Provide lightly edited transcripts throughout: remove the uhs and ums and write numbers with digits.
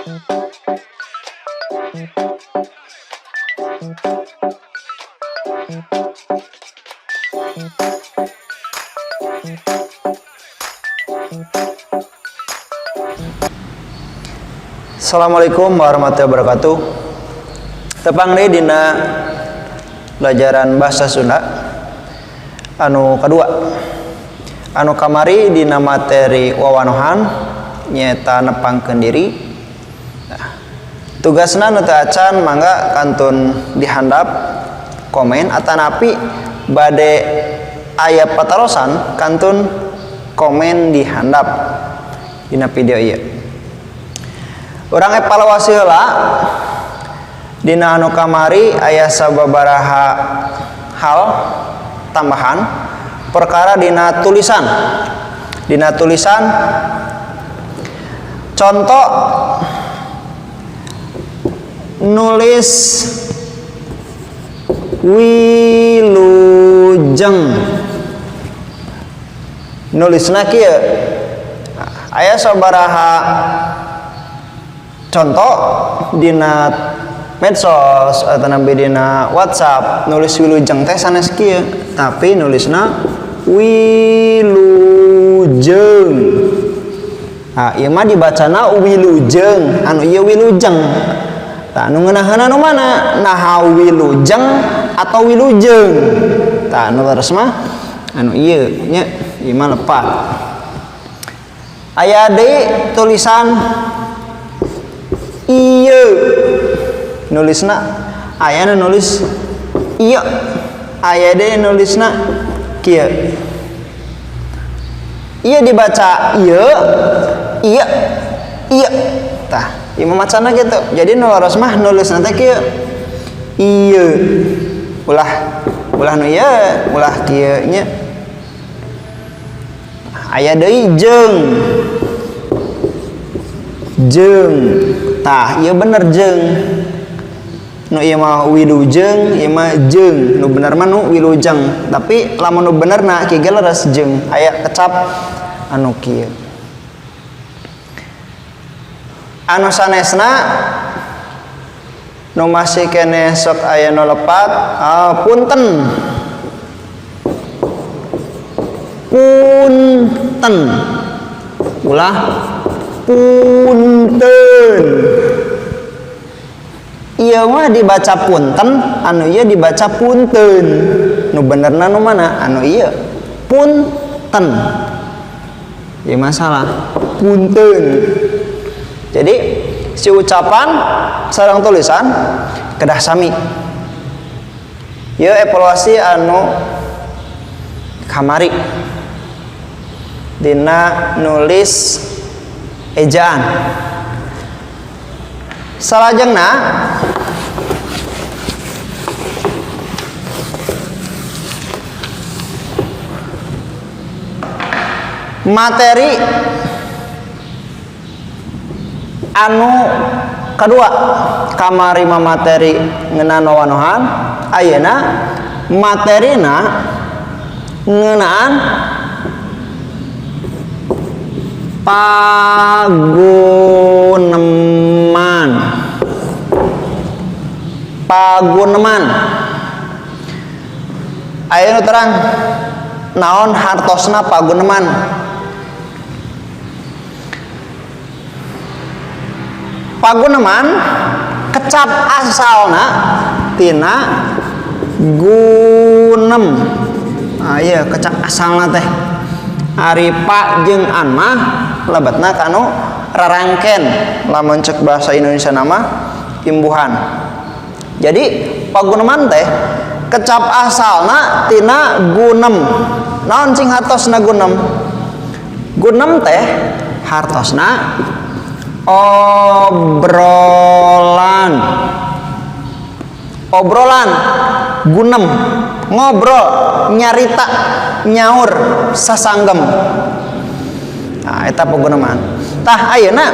Assalamualaikum warahmatullahi wabarakatuh. Tepang deui dina pelajaran bahasa Sunda anu kedua. Anu kamari dina materi wawanohan nyaeta nepangkeun diri. Nah, tugasna nu teu acan mangga kantun dihandap komen atanapi bade aya patarosan kantun komen dihandap dina video ieu. Urang evaluasi heula dina anu kamari aya sababaraha hal tambahan perkara dina tulisan. Dina tulisan contoh nulis wilujeng, nulisna kieu. Aya sabaraha contoh dina medsos atau nabi dina WhatsApp nulis wilujeng teh sanes kieu, tapi nulisna wilujeng. Nah, ieu mah dibacana wilujeng, anu ieu wilujeng. Tah anu ngeunaheunna nu mana? Naha wilujeng atau wilujeng? Tah anu leres mah anu ieu nya, ieu mah lepat. Aya deui tulisan ieu, nulisna aya nu nulis ieu, aya deui nulisna kieu. Ieu dibaca ieu, ieu, ieu. Tah ieu mah macana kitu. Jadi nu leres mah nulisna teh kieu, ieu. Ulah ulah nu ieu, ulah kieu nya. Aya deui jeung, jeung. Tah ieu bener jeung. Nu ieu mah wilujeng, ieu mah jeung. Nu bener mah nu wilujeng. Tapi lamun nu benerna kieu ge leres jeung. Aya kecap anu kieu. Anu sanesna nu masih keneh sok aya nu lepat, punten. Punten. Ulah punten. Ieu mah dibaca punten, anu ieu dibaca punten. Nu benerna nu mana? Anu ieu punten. Ieu masalah punten. Jadi si ucapan sareng tulisan kedah sami. Ieu evaluasi anu kamari dina nulis ejaan. Salajengna materi anu kedua, kamari mah materi ngeunaan wawanohan, ayeuna materina ngeunaan paguneman. Paguneman. Ayeuna terang naon hartosna paguneman. Paguneman kecap asalna tina gunem. Ah iya kecap asalna teh. Ari pa jeung an mah lebetna kanu rarangken lamun cek bahasa Indonesia nama imbuhan. Jadi paguneman teh kecap asalna tina gunem. Naon cing hartosna gunem? Gunem teh hartosna obrolan. Obrolan gunem, ngobrol, nyarita, nyaur, sasanggem. Nah, eta paguneman. Tah ayeuna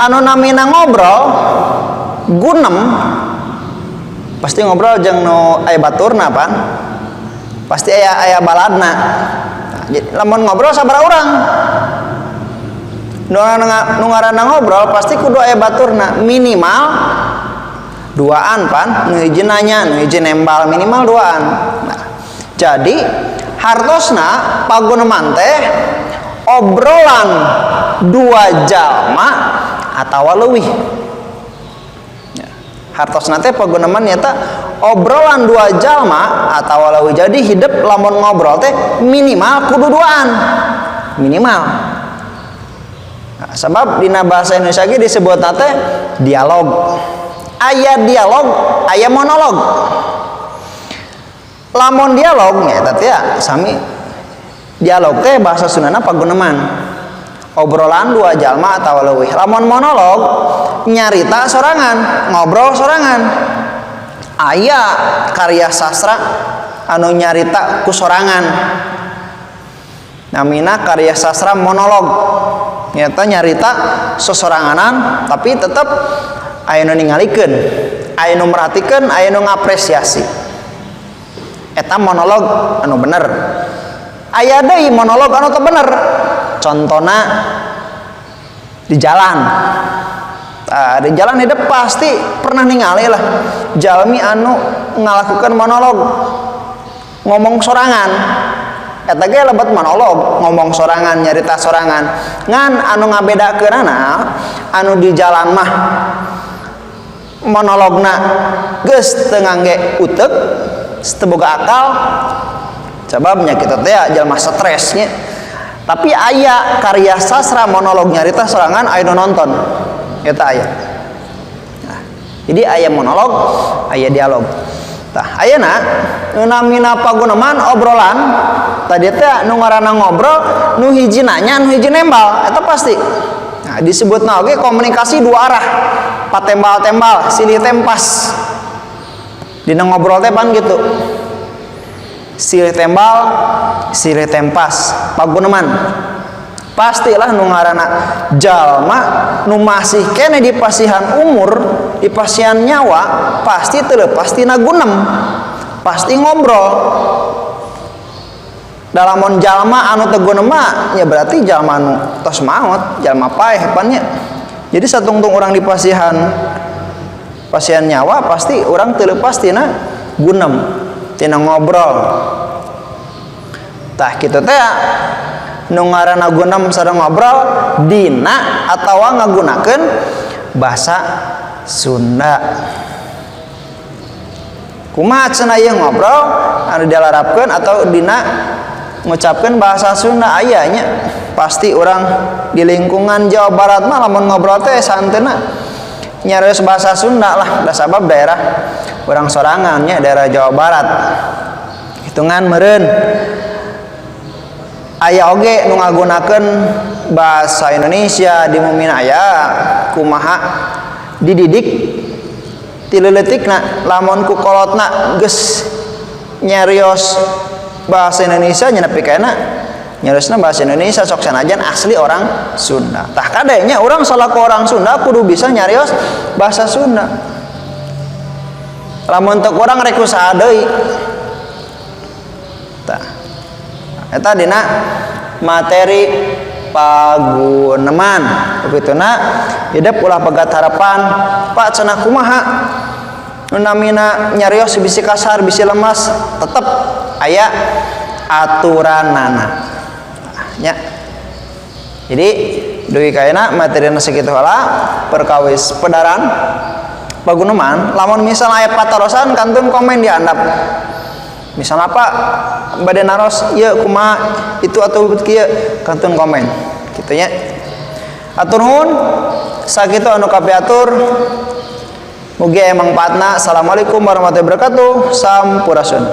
anu namina ngobrol gunem pasti ngobrol jeung nu aya baturna pan. Pasti aya aya baladna. Nah, jadi lamun ngobrol sabaraha urang? Nu ngaranna ngobrol pasti kudu aya baturna, minimal duaan pan, nu hiji nanya, nu hiji nembal, minimal duaan. Nah, jadi hartosna paguneman teh obrolan dua jalma atawa leuwih. Ya. Hartosna teh paguneman nyata obrolan dua jalma atawa leuwih. Jadi hidup lamun ngobrol teh minimal kudu duaan. Minimal. Nah, sebab dina bahasa Indonesia ge disebut teh dialog. Aya dialog, aya monolog. Lamun dialog nya eta teh ya, sami dialog teh bahasa Sundana paguneman. Obrolan dua jalma atau leuwih. Lamun monolog nyarita sorangan, ngobrol sorangan. Aya karya sastra anu nyarita ku sorangan. Namina karya sastra monolog. Nyata nyarita sesoranganan tapi tetep aya nu ningalikeun, aya nu merhatikeun, aya nu ngapresiasi. Eta monolog anu bener. Aya deui monolog anu teu bener. Contona di jalan. Nah, di jalan hidup pasti pernah ningali lah jalmi anu ngalakukan monolog, ngomong sorangan. Eta ge lebet monolog, ngomong sorangan, nyarita sorangan. Ngan anu ngabedakeunana anu di jalan mah monologna geus teu ngangge utek, teu boga akal. Sababnya kita teh jalma stresnya. Tapi aya karya sastra monolog nyarita sorangan, aya nu nonton. Eta aya. Nah, jadi aya monolog, aya dialog. Tah, ayeuna nu namina paguneman obrolan tadi teh nu ngaranna ngobrol, nu hiji nanya, nu hiji nembal, eta pasti. Nah, disebutna oge komunikasi dua arah. Patembal-tembal, silih tempas. Dina ngobrol teh pan gitu. Silih tembal, silih tempas, paguneman. Pastilah nu ngaranna jalma nu masih kene di pasihan umur, di pasihan nyawa, pasti teu leupas tina gunem. Pasti ngobrol. Dalamun jalma anu teu gunem mah ya berarti jalma anu tos maot, jalma paeh pan nya. Jadi satungtung urang di pasihan pasihan nyawa pasti urang teu leupas tina gunem, tina ngobrol. Tah kitu teh nu ngaranna gunem sareng ngobrol dina atawa ngagunakeun bahasa Sunda. Kumaha cenah ieu ngobrol anu dilarapkeun atau dina ngucapkeun bahasa Sunda aya nya. Pasti urang di lingkungan Jawa Barat mah lamun ngobrol teh santena nyarios bahasa Sunda lah, da sabab daerah urang sorangan nya, daerah Jawa Barat. Hitungan meureun aya oge nu ngagunakeun bahasa Indonesia di mumina aya kumaha dididik ti leutikna, lamun ku kolotna geus nyarios bahasa Indonesia nya nepi ka ayeuna nyariosna bahasa Indonesia sok sanajan asli orang Sunda. Tah kadenya urang salaku orang Sunda kudu bisa nyarios bahasa Sunda. Lamun teu kurang rek usaha deui. Tah eta dina materi paguneman. Begituna hidup ulah pegat harapan. Pak cenah kumaha nu namina nyarios bisi kasar bisi lemas, tetep aya aturanana nya. Jadi dugi kaena materina sakitu heula perkawis pedaran paguneman. Lamun misal aya patarosan kantun komen di handap. Misalnya apa bade naros ieu kumaha itu atau kieu kantun komen kitu nya. Atur nuhun sakitu anu kapiatur, mugi aya mangpaatna. Assalamualaikum warahmatullahi wabarakatuh. Sampurasun.